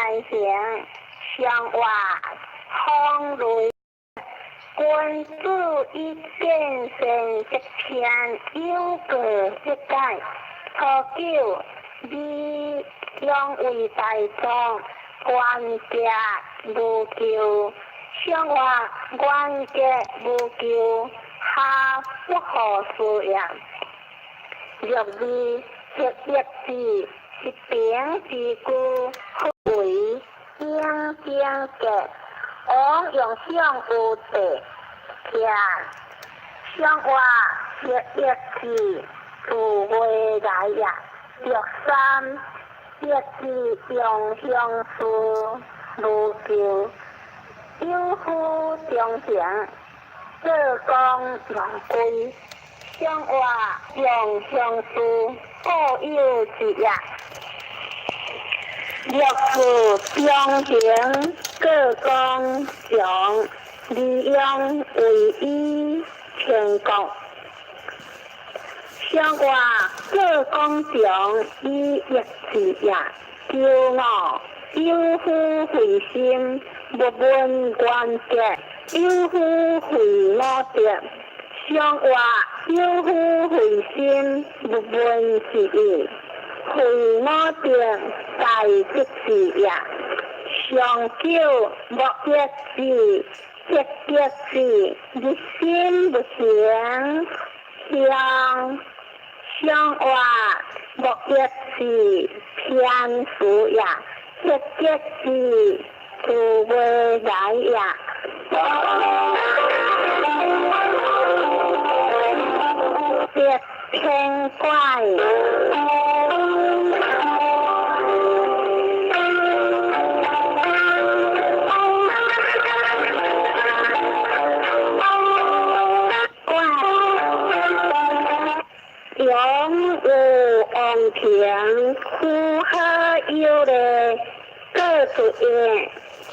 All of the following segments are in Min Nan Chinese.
來行，上活風雷。君子以見善則偏，有過則改。初九，李用為大狀，原格無咎。上活原格無咎，下不可思也。六二，黑逆子，是平之句，為應正格。王用相有地，徛上活黑逆子，自未來也。六三，逆子用相事無咎，有夫中行，做公用歸。上活用相事，固有之也。六四中行，過公常，利用為以天國。上活過公常，以逆志也。九五，有夫惠心，勿問原格；有夫惠武德。上活有夫惠心，勿問是義。惠武德，大德之也。上九，莫逆子，黑逆子，日心不行。上上活莫逆子，偏事也。黑逆子，自未來也。得天怪。永有王庭，符合有禮，各出言，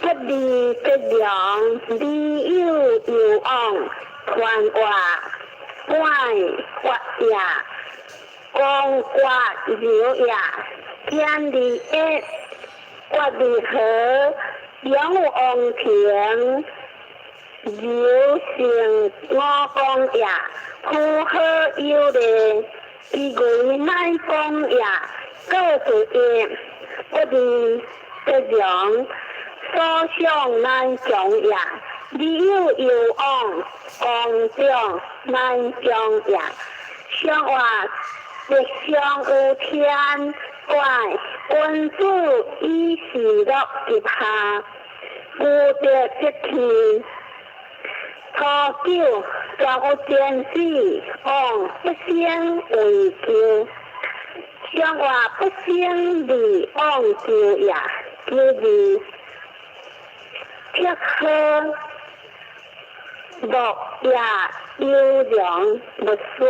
不利則良，利有攸往，傳話怪發也，公卦柔也，天地一，卦地和，永有王庭，柔成五公也，符合有禮，其為乃公也，各出言，不利則良，所想乃強也，利有攸往，公長乃強也。上活吉祥有天怪，君子以事樂及下，無德則棄。初九，全有天子，王不生為咎。上活不生利往咎也。九二，铁呵木也有良勿說。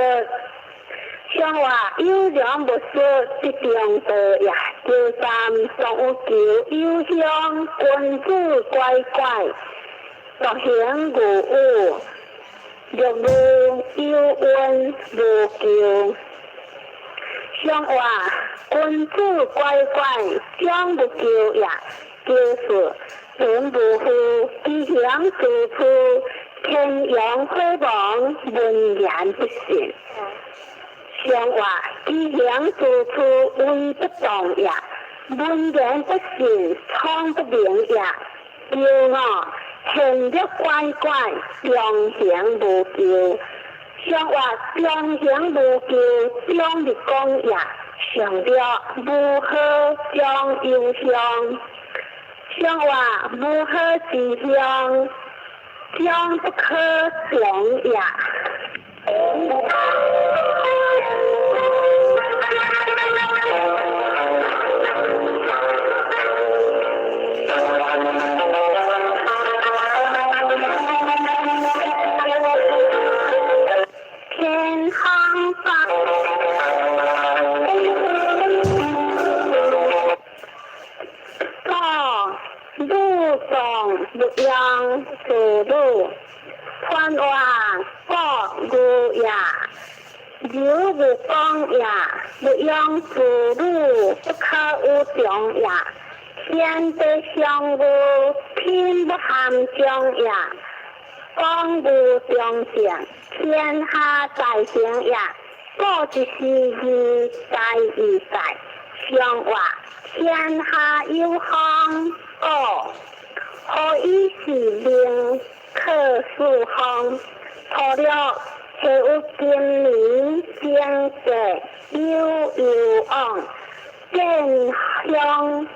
上活有良勿說，得中道也。九三，常有求有鄉，君子乖怪，獨行無有，六日有恩無咎。上活君子乖怪，將無咎也。九四，人無負，其行自負，天陽火亡，文言不信。上活其行自處，威不動也。文言不信，聰不明也。九五，現略乖怪，中行無咎。上活中行無咎，中日公也。上六，無好將有鄉。上活無好之鄉，將不可長也。天空法。哦，女壮勿用子女，传话国语也，柔无讲也，勿用子女，不可有长也。天地相無品不含中也，講無中性，天下大成也。故一時義在義在，上話天下有風，故何以是命可四方？除了下有今年經濟有有往，見向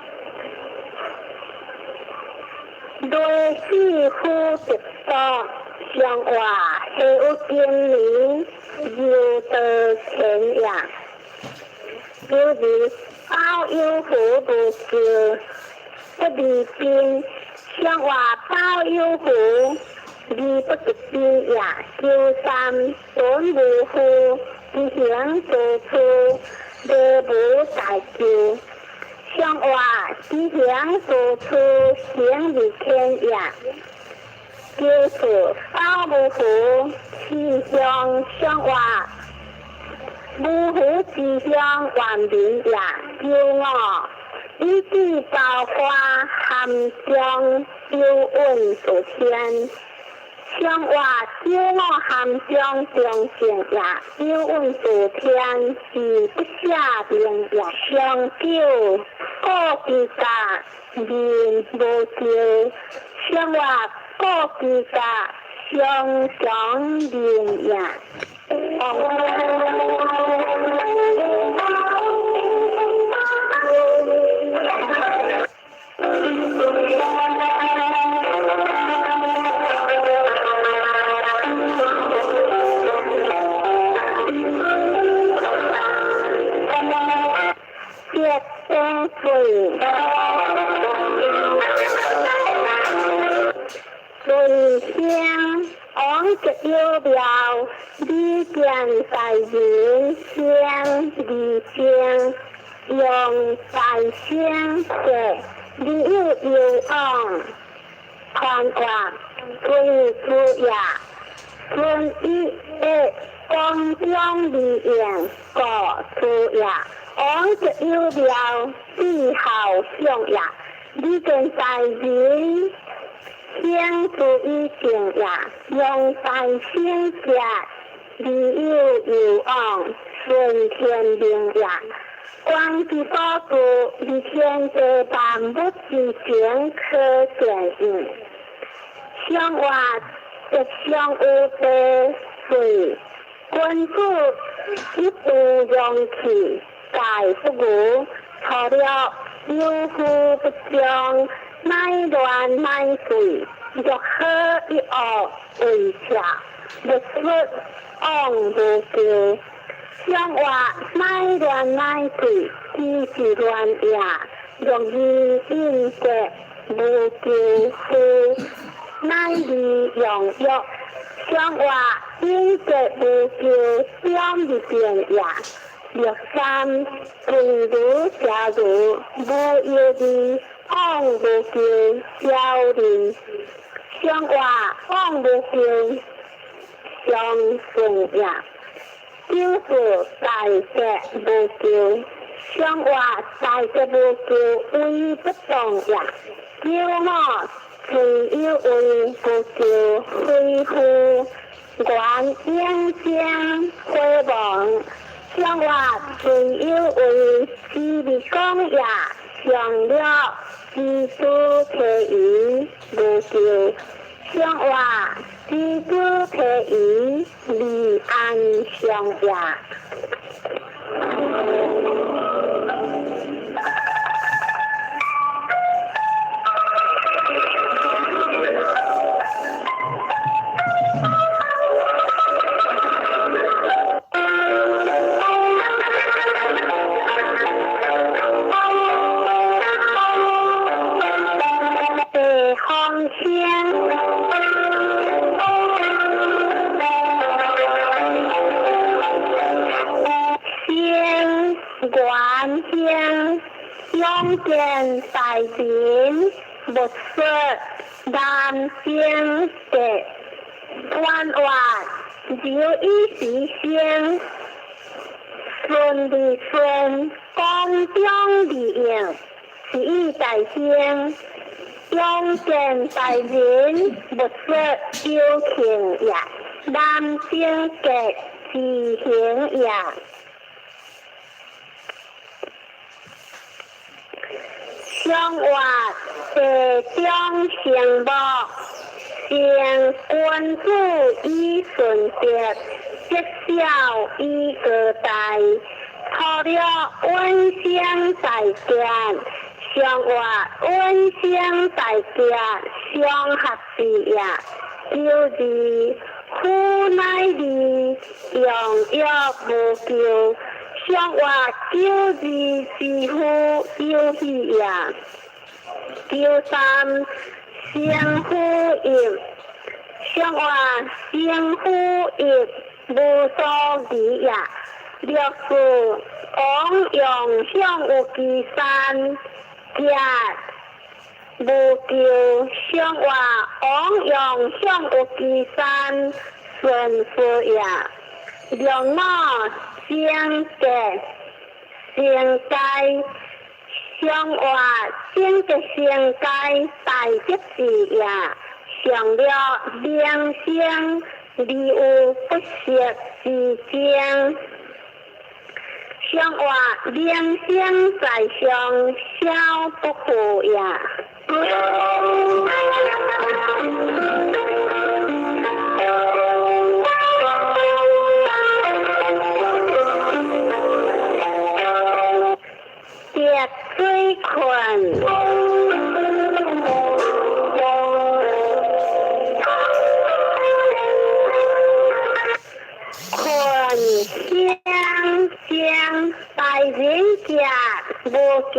雷死夫得多，上話下有今年由道前也。有日包有福無救，不離邊，上話包有福。而不得邊也，九三本無負，知行做處，禮無大救。上話知行做處，行如天也。九四包無負，氣象上話無負之鄉萬民也。九五以至包花含中有穩做天。上話九五含中中正也，有穩做天是不下命也。上九故之家人無救，上話故之家雙雙人也。別等水，尊香王吉有庙，李健大人香李正，用大声说，你有有往，传话归主也，孙一的光中利用故主也。王吉有庙，至孝相也，李健大人。先注意正也，用大声者，理有有往，顺天命也。光之所住，而天地萬物之情可見應。上話吉祥有地水，君子一度容器，蓋不無，除了有福不將。乃亂乃水，若好一惡為邪，若出往無救。上話乃亂乃水，只是亂也。若義應國無救夫，乃利用欲。上話應國無救，點入變也。六三正如邪如無有義。往無救，小人上話往無救，相順也。九四大吉無救，上話大吉無救，為不動也。九五自有為無救，恢復原應將回望。上話自有為之為講也，上了。知主提魚無救，上話知主提魚離安上也。地方香，先原乡，永建大人，木说南京的弯弯，刘以时先，顺利顺，光中利用，是以大興，勇健大人勿說有慶也，南貞格之行也。相活地中成木，成君子以順德，積小以過大。初六穩生大吉，相活穩生大吉，相合字也。九二虎乃二，用藥無救。相活九二之夫有喜也。九三生虎翼，相活生虎翼無所疑也。六四王用向有其山，吉無救。相活王用向有其山，順父也。六五正格成街，相活正格成街大吉字也。上六明星，而有不息之争。相活明星在上，小不負也。滴水困。困相将大人家無救，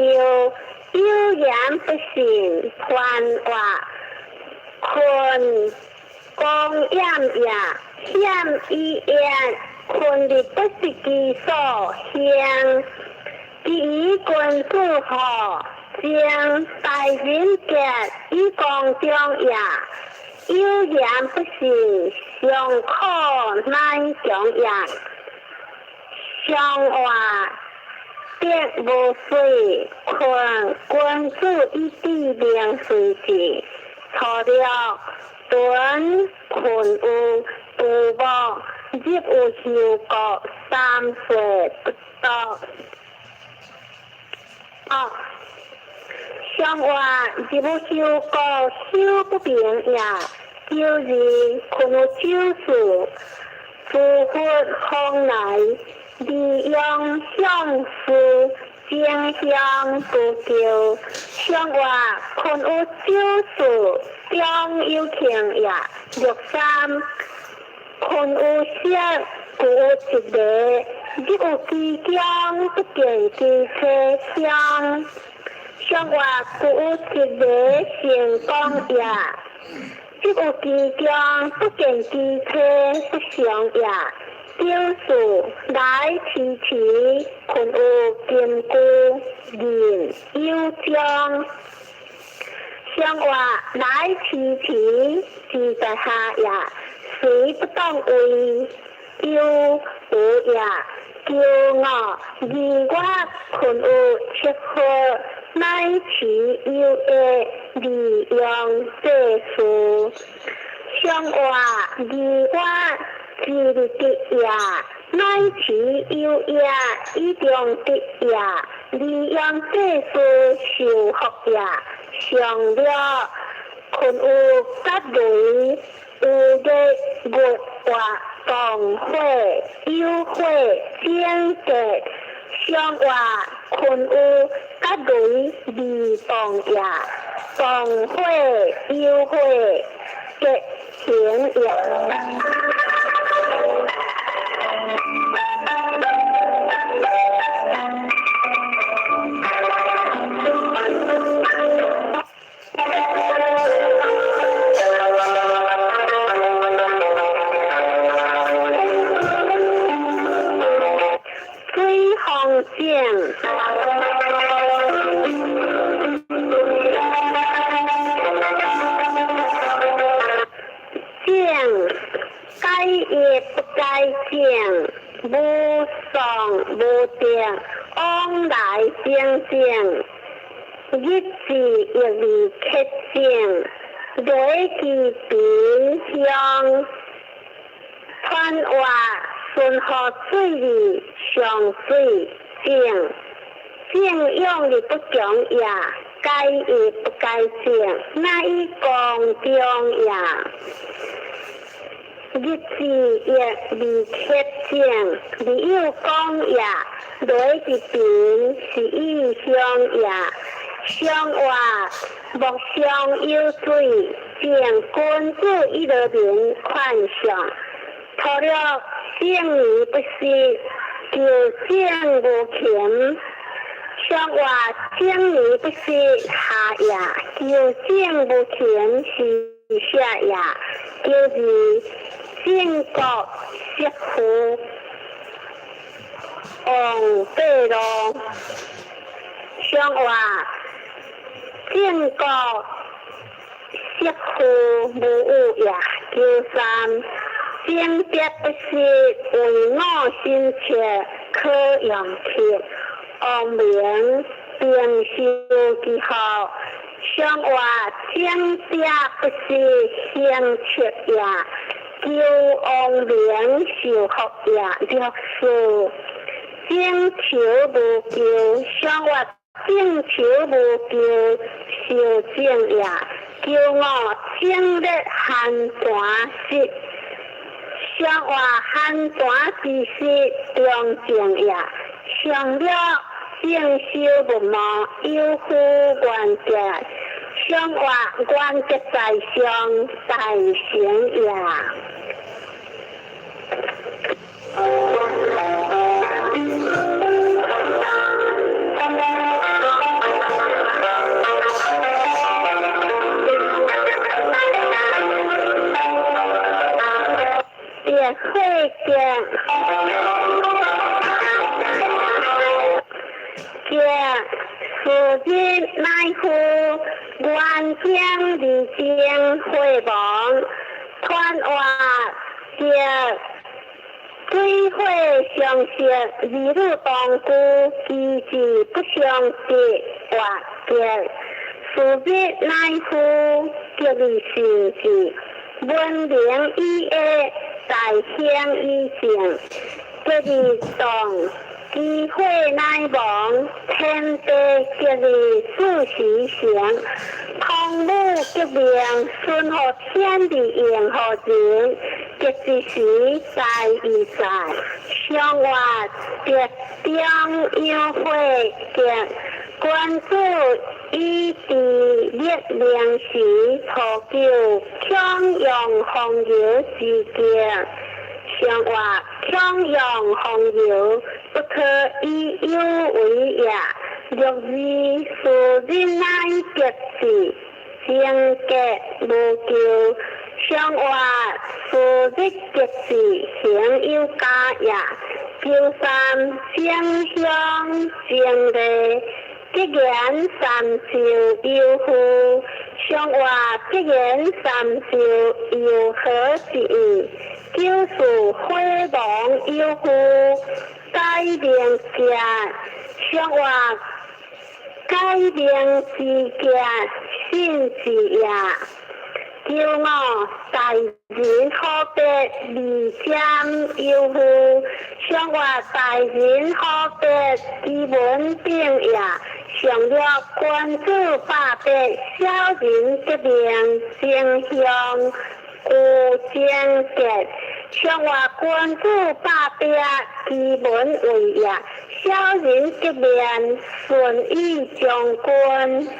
有言不信，還話困公厭也，險以言，困的不是其所向。第一君子好，將大人格以公中也，有言不信，尚可難強也。相活得無水，困君子以知明隨之。初六屯困有杜木，入有休國，三歲不到。哦，相活入有休國，休不明也。九二困有酒事，諸佛方來，利用相思，正向不救。相活困有酒事，中有慶也。六三困有色，故有一个，入有其中，不見其車廂。相活故有一个成功也。入有其中，不見其車不祥也。九四來遲遲，困有金句，人有章。相活來遲遲，志在下也，雖不當位，有無也。九五二月困有七號，乃遲有益，利用這事。相活二月之日得也，乃遲有益，以中得也，利用這事受福也。上六困有吉雷，有日月活動火，有火整格。相活困有吉雷未動也，動火有火吉行也。水風井，井改业不改正，無喪無定，往來正正。月日字亦未克正，雷其平向传话顺河水的上水正，正用的不强也，改亦不改正，乃以公中也。日字亦未克正，未有讲也，雷之平是以相也。相话莫相有水，正君子以乐民宽相。除了正义不失，求正无勤。相话正义不失下也，求正无勤是下也，就是正国媳妇王八路。相话正国媳妇无有也，求三正别不失，为我心切可用克。王明并修其后，相话正别不失行切也，求王明受福也，六四正求无求，相话正求无求受正也，求我正日寒泉湿，相话寒泉之湿中正也，上了正修无毛有夫原则，相话原则在上大成也。别会见，见此日乃夫愿将二经会亡，传话见水火相克，二女同居，其志不相得，活结。此日乃夫吉利受字，文明以下，大兴以正，吉利动，机会乃亡，天地吉利四时成，汤武革命，顺乎天地应乎人，吉之时在亦在，相话德中有火结，君子以治立命时，图求强扬风流之德。相话强扬风流，不可以有为也。六字是人乃得志，正格无咎。相话是日得志，行有加也。九三正向正礼，吉言三就有夫。相话吉言三就有何之意？九四火亡有夫，改名家。相话改名之家，信之也。九五大人好别二占有夫，相话大人好别其文定也。上了君子百别，小人革命正向有正格。相话君子百别，其文为也。小人革命顺意将军。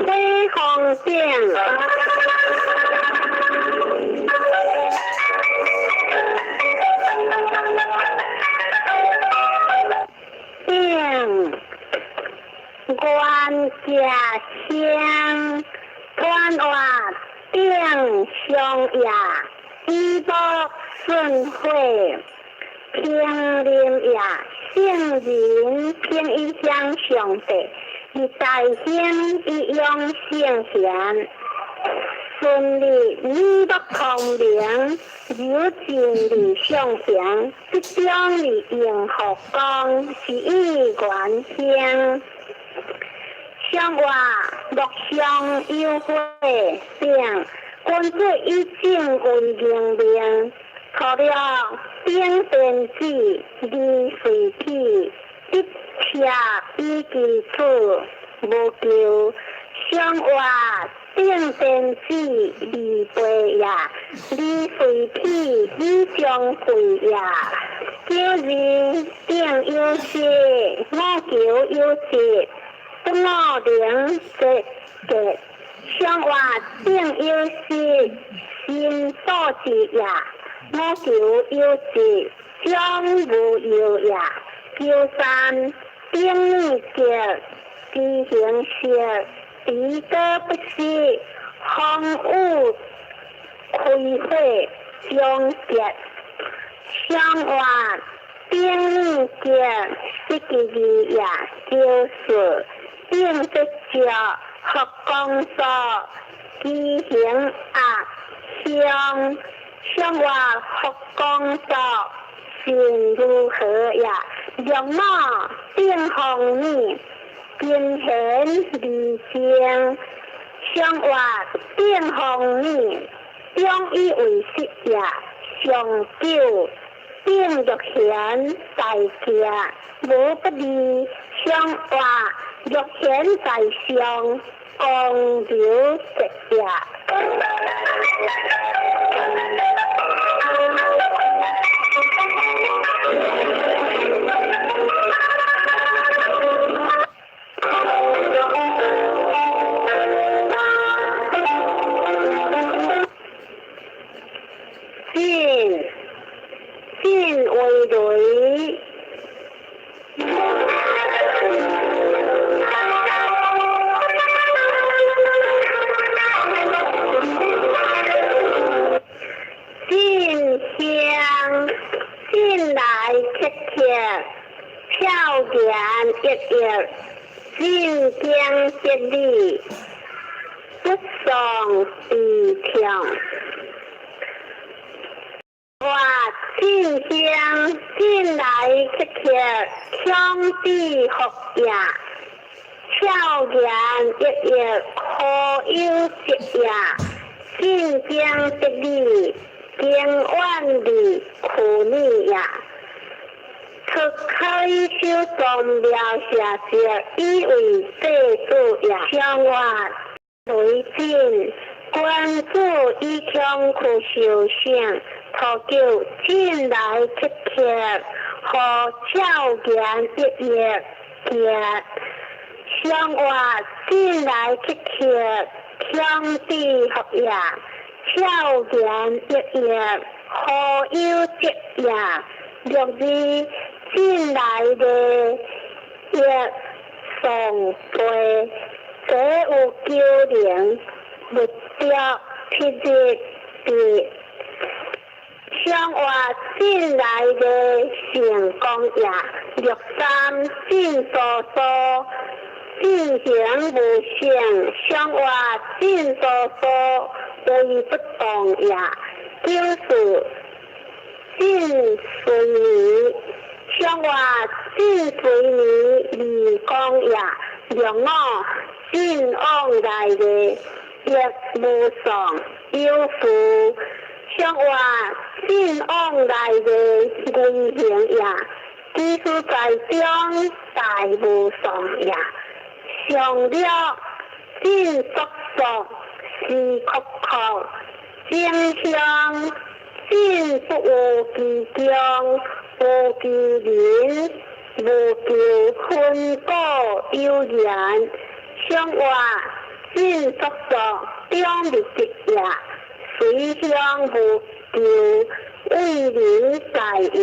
飞风顶。顶，原家乡，传话顶上也，以木顺火，平林也，圣人平一向上帝，以大兴以养圣贤。是春日雨露空明，柔情理相平，这中的幸福光是意愿兴。相话乐相有火并，君子以正为明命。除了顶天子，二随体，一切以基础，无求。相话顶天子，二背也，二随体，以相会也。九二顶有时，五求有时，不五灵节节。相话顶有时，心所之也。五求有时，将无忧也。九三顶礼节，知行色，彼得不失，风雨开会终结。相话顶礼节，失其义也。九四顶节节，佛光所，知行压相。相话佛光所，心如何也？六五顶风雨，金贤离正。相话顶风雨，中以为实也。上九顶玉贤在家，无不利。相话玉贤在上，光流节也。进进为雷。进香，进来切切，俏言一一，进经节理，不丧悲痛。我进香，进来切切，强智福也，俏言一一，可有节也，进经节理。经万里苦你也，出开修宗庙下节，以为世主也。相话雷震，关注以强苦修行，托求进来切切，和俏言一叶节。相话进来切切，强智福也。俏言一叶，何有节也？六二进来的叶送杯，这有九灵，目标七日的相话进来的成功也。六三进所所，进行无性，相话进所所。为不动也，九四进随你，相话进随你二讲也。六五进往来的亦无丧有福，相话进往来的危行也。其实在中大无丧也。上了进速速。是确确，正向进不有其中，无其人，无求分果有缘，相话进速速，中日节也，随向无求，为人在也。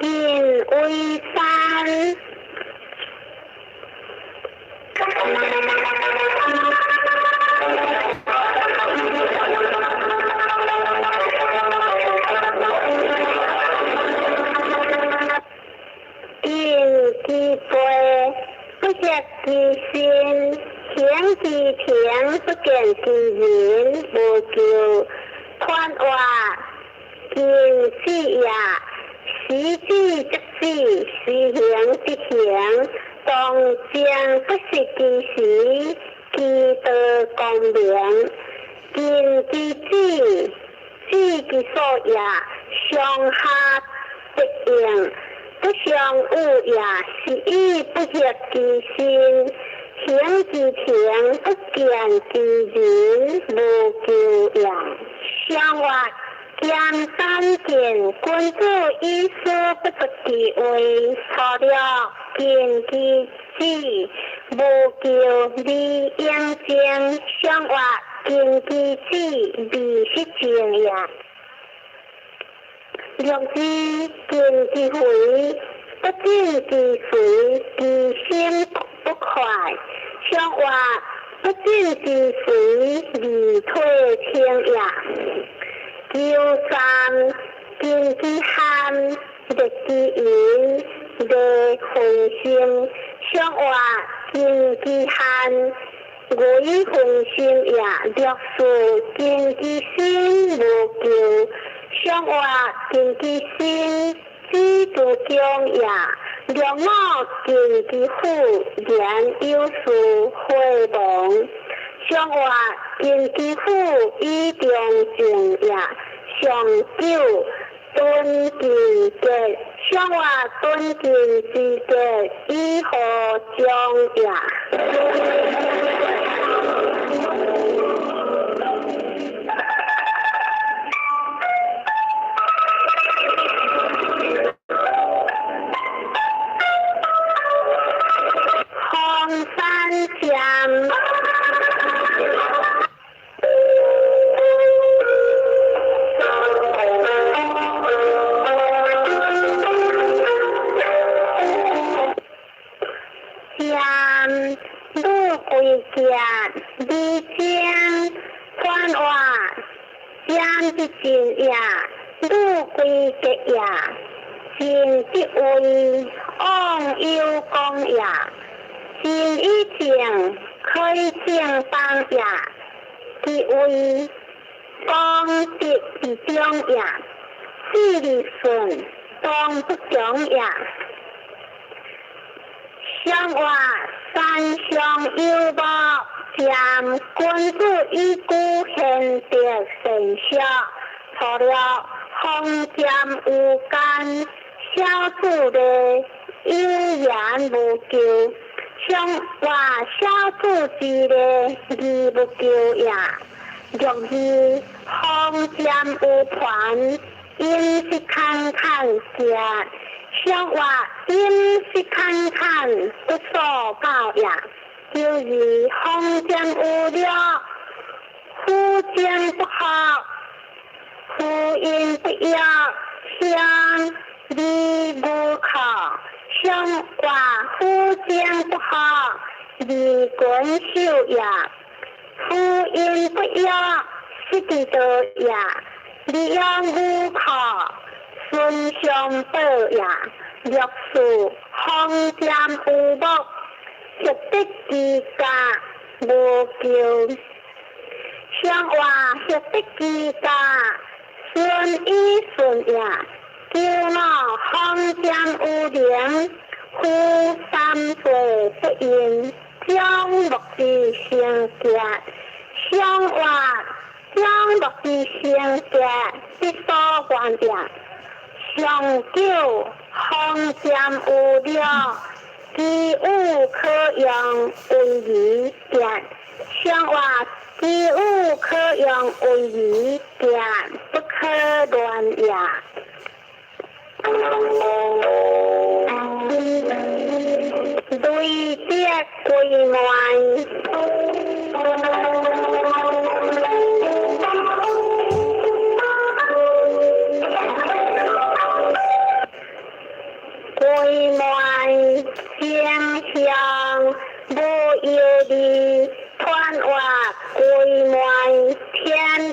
进为山。見之人，無求傳話見智也。時止則止，時行則行。當正不失之時，其道光明。見之止，止之所也。上下不應，不相惡也。是以不惑其心，行之停，不見之人，無求也。上話簡單見，君子以思不出其位，粗略見之止，無求而應正。上話見之止，未失正也。六字見之回，不進之隨，其心不快。上話不進之隨，而退清也。九三見之罕，列之淫，列分心。上話見之罕，為分心也。六四見之心，無求。上話見之心，知足強也。六五見之虎，言有事回亡。上話見之虎，以中正也。上九敦敬節，上話敦敬之節，以何將也。黃山劍。劍，女貴劍，李靖傳話，劍之進也，女貴節也，進之位，王有功也。進以正，開正邦也。其位，功德之中也。四利順，當不強也。上話三上有無，劍君子以古賢德善小，除了封劍有間，小子的有言無求。上話小子之禮，義無求也。六二封劍有團，應是坎坎節。上話應是坎坎，不所教也。九二封劍有略，夫正不合，夫應不要，鄉里無靠。上話夫正不合，義君守也。夫應不要，失之道也。利用無靠，孫相報也。六四封劍有目，協得之家無求。上話協得之家，孫以順也。九五封劍有靈，夫三歲不應，將木之成節。上話將木之成節，必所還也。上九封劍有略，其有可用為儀節。上話其有可用為儀節，不可亂也。累積歸萬。歸萬正向無憂慮，傳話歸萬天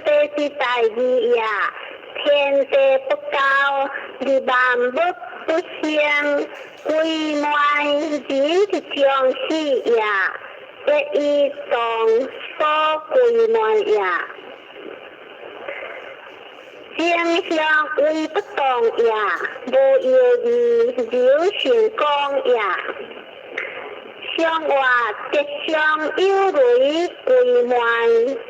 地之大義也。天地不交，而萬物不生。歸萬人之將死也。一以動，所所歸滿也。正向為不動也，無猶豫流成功也。上活吉祥有雷歸滿，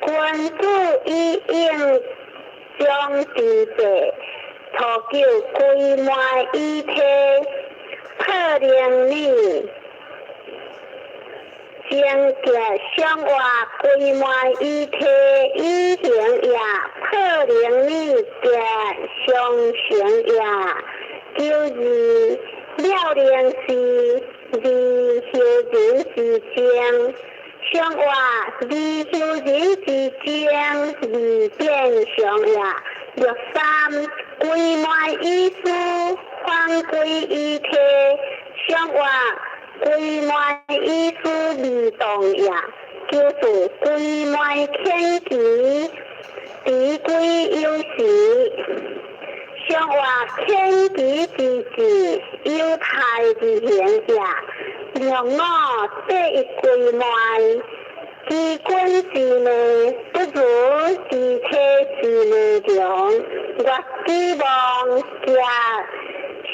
君子以應將之計，初九歸滿以體，破靈理。正吉上活歸滿以體以行也，破靈理吉上成也。九二了靈是二修人之精，上活二修人之精二變上也。六三歸滿以思反歸以體，上活歸滿以思未動也。九四歸滿天機，持歸有時。上活天機之志，有太之行也。六五第一歸滿，知君之內，不如知體之內容。月之望吉，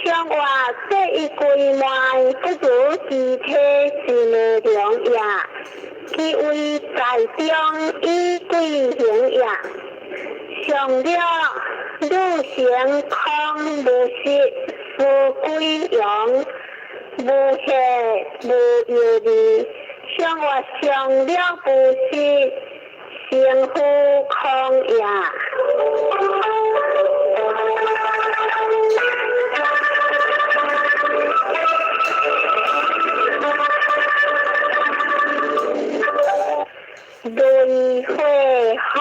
上活第一歸滿，不如知體之內容也。其為在中以貴行也。上了汝成空無實，思歸陽，無歇無猶豫。上活上了無實，成乎空也。雷火風。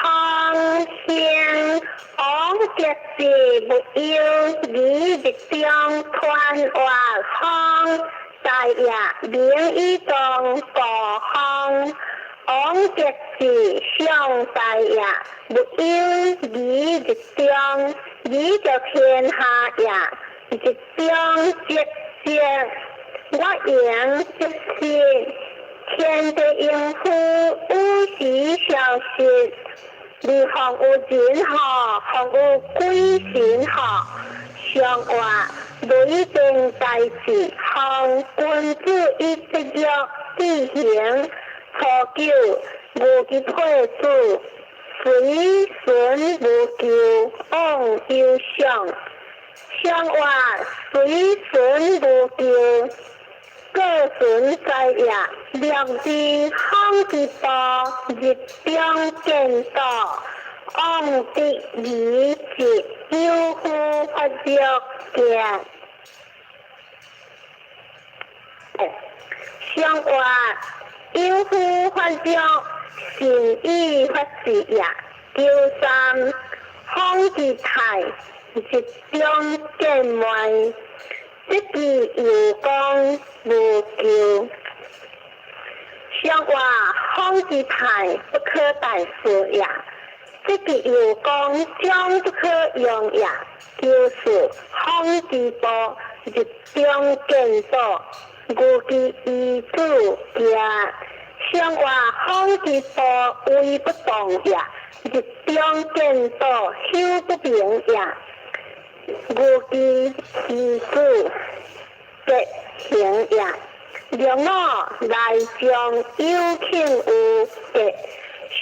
風聲王吉是無憂，二日中傳活風，大也名以當國風。王吉是上大也，無憂二日中，二就天下也，日中吉吉，我贏吉是天地應付，有時消失。二方有人吼，方有鬼神吼。上活雷電大志，方君子以節約志行。初九無其配子，隨順無求，往有上。上活隨順無求，過順在也。兩字方之步，日中見道，往得二節，有夫發作見。上活有夫發作，善意發事也。九三方之泰，日中見滿，這句有講無求。上活方之泰，不可代事也。這句有講將不可用也。九四方之步，日中見道，牛其醫子行。上活方之步，為不動也。日中見道，修不明也。牛其醫子吉行也。六五來將有慶有吉，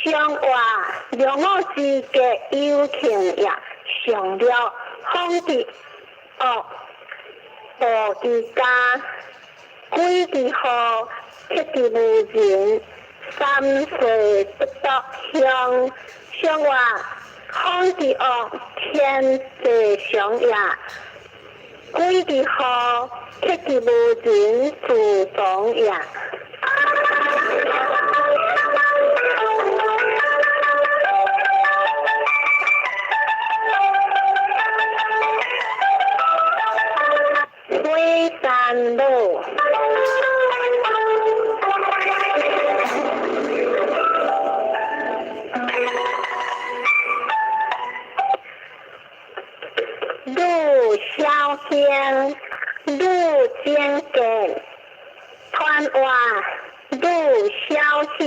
上活六五之吉有慶也。上了方之惡，道之家，鬼之禍，克之無人，三歲不得鄉。上活方之惡，天地上也。鬼之禍，克之無人，自當也。火山路。小兄，汝精格，傳話汝小兄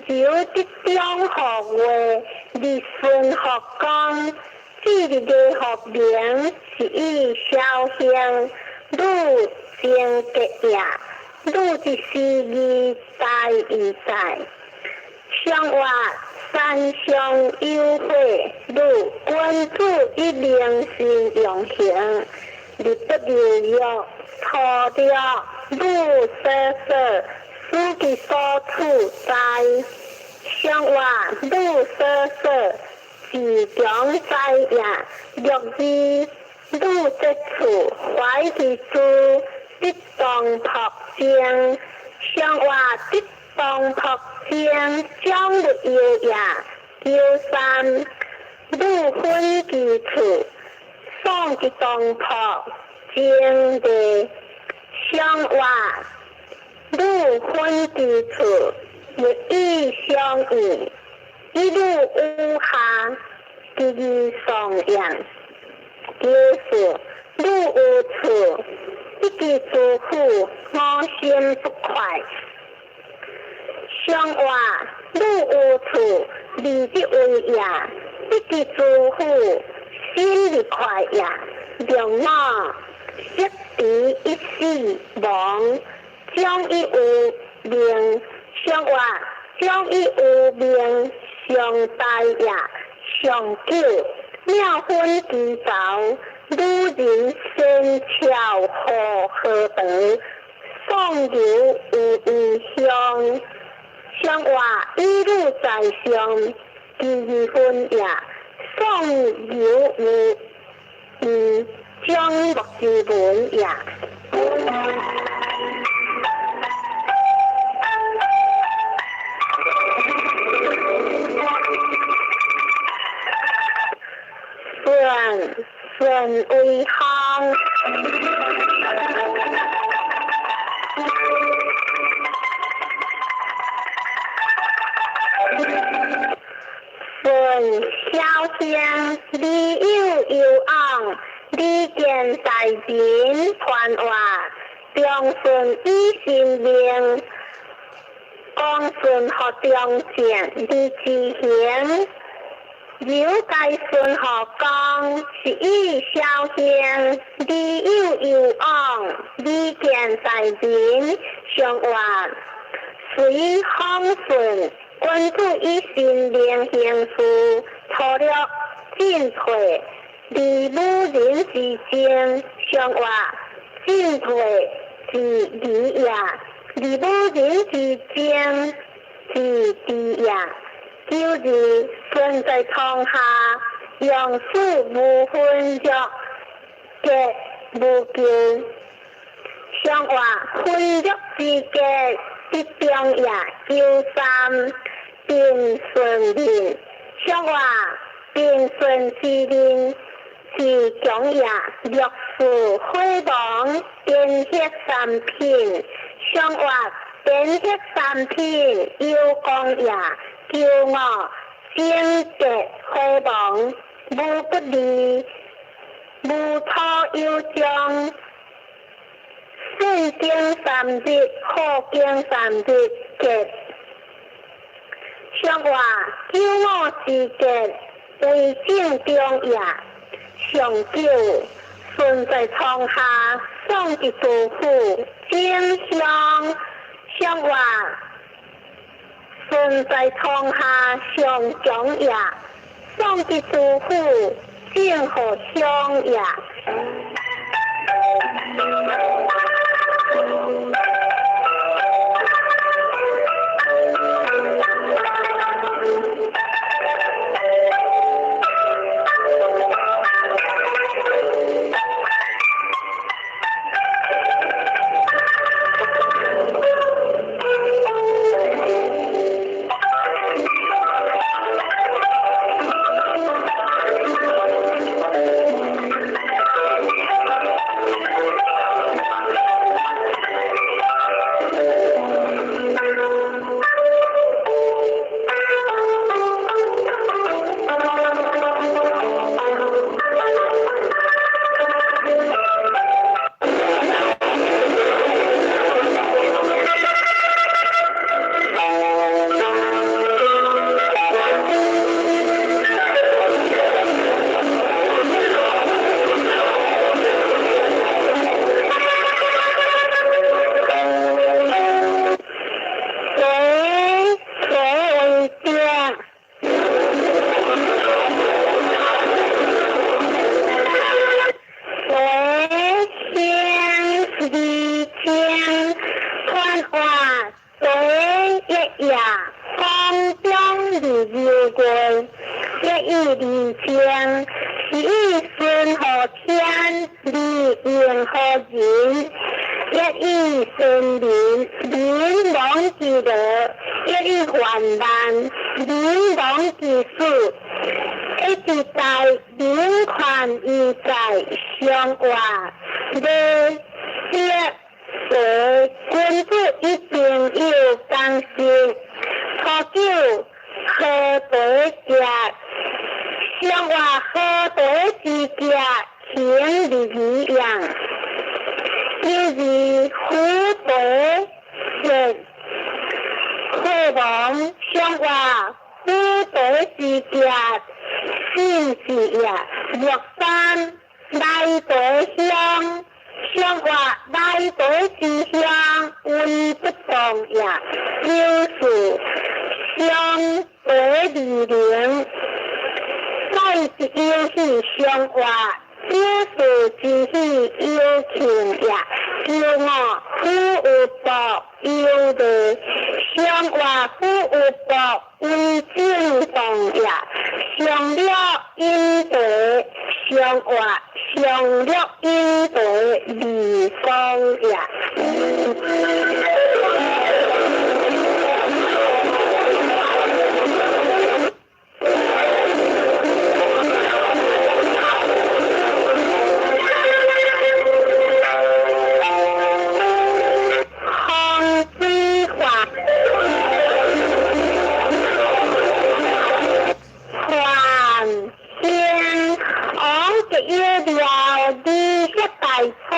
由得中號月，日順福公，這個學名是以小兄，汝精格也，汝之思義大義在。上話山上有火，汝君子以明心用行，日不流欲，粗略汝所說，使其所處在。上話汝所說，自強在也，略字汝這處懷其處，得當樸正。上話得當樸正，將勿憂也。九三，汝分其處，爽之當樸正地。上話汝分其處，勿以相應，一汝有下，其義喪養。九四，汝有處，一其諸府，我心不快。上話汝有處，義之為也，一其諸府，心不快也。兩五，色持一死亡，將以有命。上話將以有命，上大也。上九，妙分其鑿，女人仙巧何何德，宋牛有異鄉。上話以汝在上，其義分也。宋牛有義，將莫之文也。順順為風。順小兄，你有有昂，你見在人傳話，中順以心命，講順予中正，你之行。由該順予公，是以小兄，你有有昂，你見在人上話，隨風順，君子以心靈行事，粗略進退，離武人之爭，上話進退之禮也，離武人之爭之智也。九二，順在床下，用事無分約，結無咎。上話分約之結，得中也。九三，平順人。上話平順之人，是強也。略事火亡，典血三品。上話典血三品，有功也。九五，貞節火亡，無不利，無土有將。順經三日，好經三日，結。上話九五之結，為正中也。上九，順在床下，爽之杜甫，正香。上話順在床下，上強也。爽之杜甫，正和鄉也。人，一以先民，民亡之樂，一以患難，民亡之死。一直在民權義在相活，禮節為君子一定有共識。初九好茶食，相活好茶之食，行禮儀樣。有字虎茶食，火亡相活虎茶之食，信是也。六三來茶香，相活來茶之香，為不動也。九四相茶二零，再一有喜相活，九四之喜有慶也。九五虎有薄有禮，相活虎有薄為正動也。上樂飲茶，相活上樂飲茶義光也。風水法，還興王一有了，二十大川，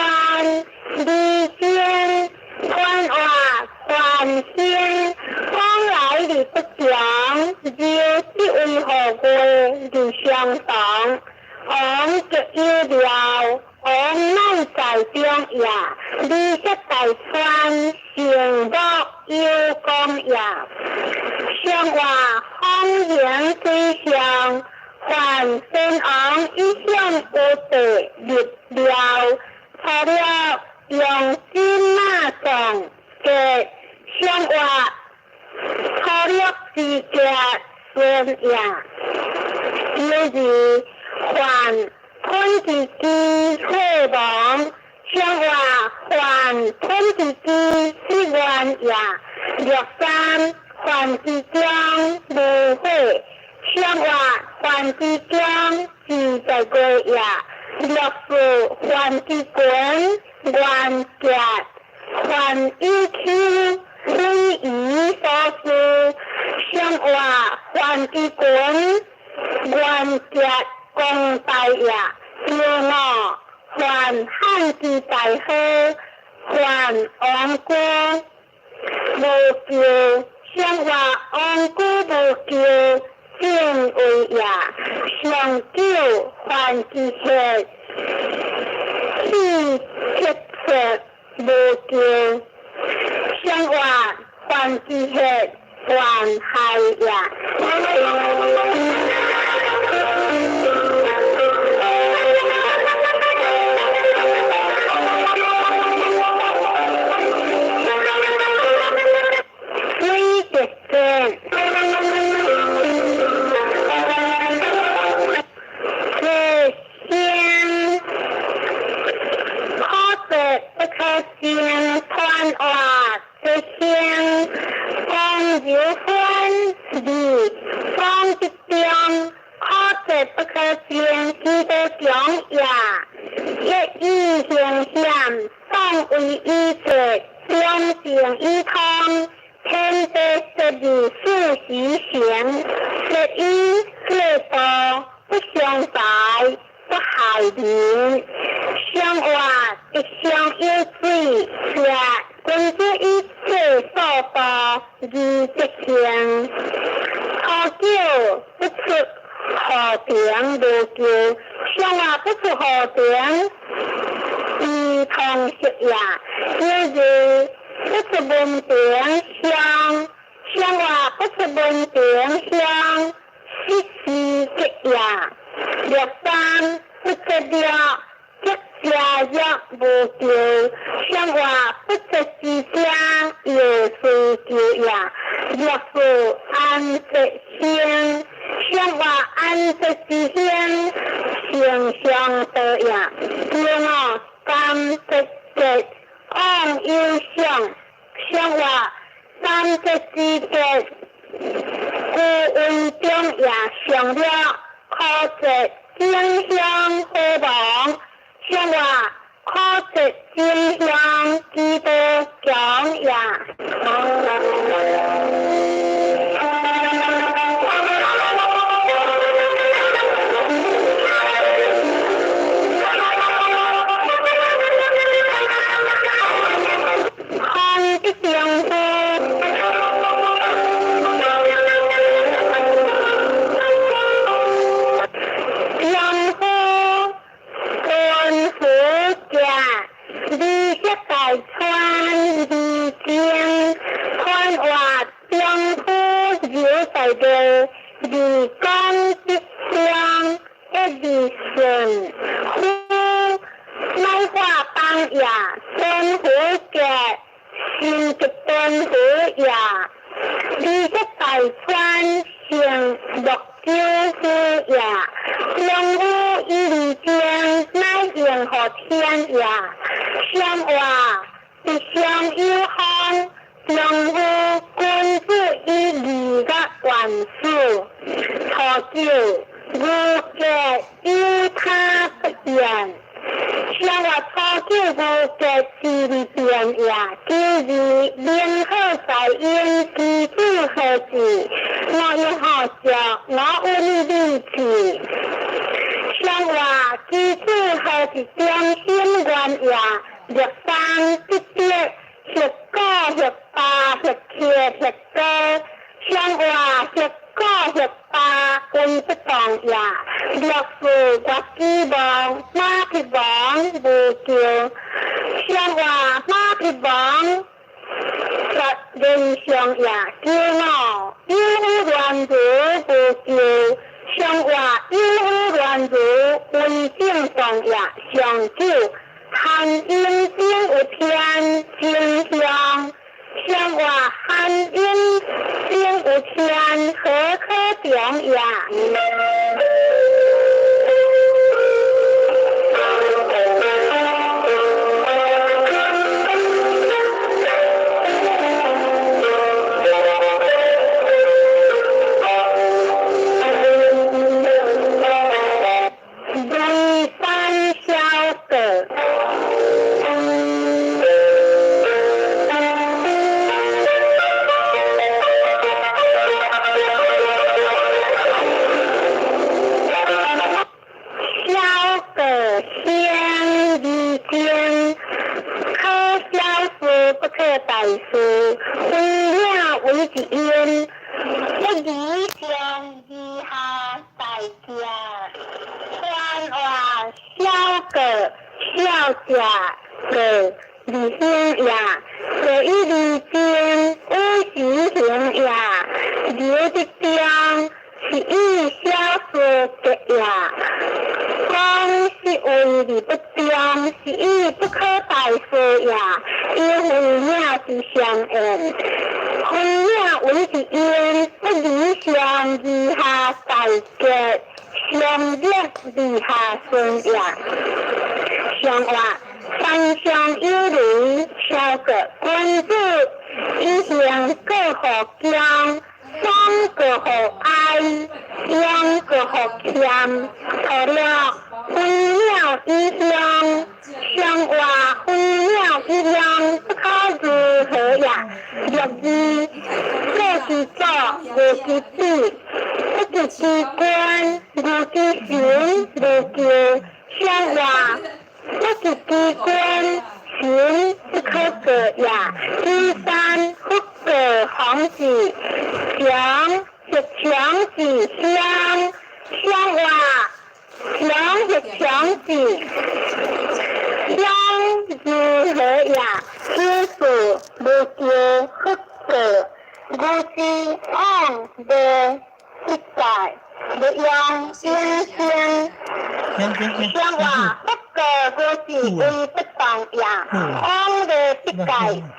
二千川活還興，往來而不強，就這為何月而相同？王一有了，王乃在中也，二十大川成木有功也。相活風行水上，凡先王一向有地立了，除了用金馬藏嘅相活粗略之家孫也。有字凡吞之機火亡，相活凡吞之機之願也。六三凡之將無火，相活凡之將之在過也。六四凡之君元結，凡有丘禮儀所事，相活凡之君元結公大也。六五凡漢之大好，凡王居無咎，相活王居無咎，正位也。上九凡之客，氣切切無咎，相活凡之客，還害也。水結線，這先可說不可先傳話，這先講有分離方之中，可說不可先記得講也。一以形險，當為以節，兩性以通，天地十二四時行，十一四道不相敗，不害人。相活一相有水，是君子以切所道而則行。初九不出河平無咎，相活不出河平，以通食也。有字不出門庭相，相活不出門庭相，失時吉也。六三不出了，則家業無咎，相活不出之家，有雖咎也。六四安則興，相活安則之興，成相道也。六五甘則有相，上話三節之節，故為中也上了，可節正向何亡？上話可節正向之道強也。空的丈夫，丈夫君父家，你識大川二正，寬話丈夫留在的，二講吉祥一二順，夫乃話當也，孫父家。心吉端虎也，你識大川成綠洲虎也，丈夫以二正乃應乎天也。上話吉祥有方，丈夫君子以義甲元始。初九，無格有他不言。上話初九無格之二變也，九二明好在應，其子何至？我有好笑，我有你理智。上話其子何是中心願也？六三得得，十九十八十七十九。上話十九十八為不動也。六四我希望馬匹王無救。上話馬匹王實人上也，九五有亂如無救。上話有亂如為正常也，上九韓英頂有天正向。上話韓英頂有天何可中也？雷山小閣。小閣先二正，可小事不可大事，為了為一因，一二上二下大家，傳話小閣小食閣二行也，所以二正有時行也，留得中是以小事結也。講是為而不中，是以不可大事也。以非領之相應，非領為之因，不離上二下大結，上略二下順也。上話三上有雷，小閣君子以行過乎恭，爽過乎哀，勇過乎謙。除了飛鳥以鄉，上話飛鳥以鄉，不可如何也？六二過之祖，無之子，不及之君，無之神，無救。上話不及之君，神不可過也。之三福過方子，強是強子鄉，上話強是強子，鄉如何也？之四無救福過，無之往無不在，不用先生。行行行，上話不過無是為不動也，往無不改，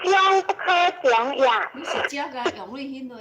將不可長也。你是食啊，用你迄落。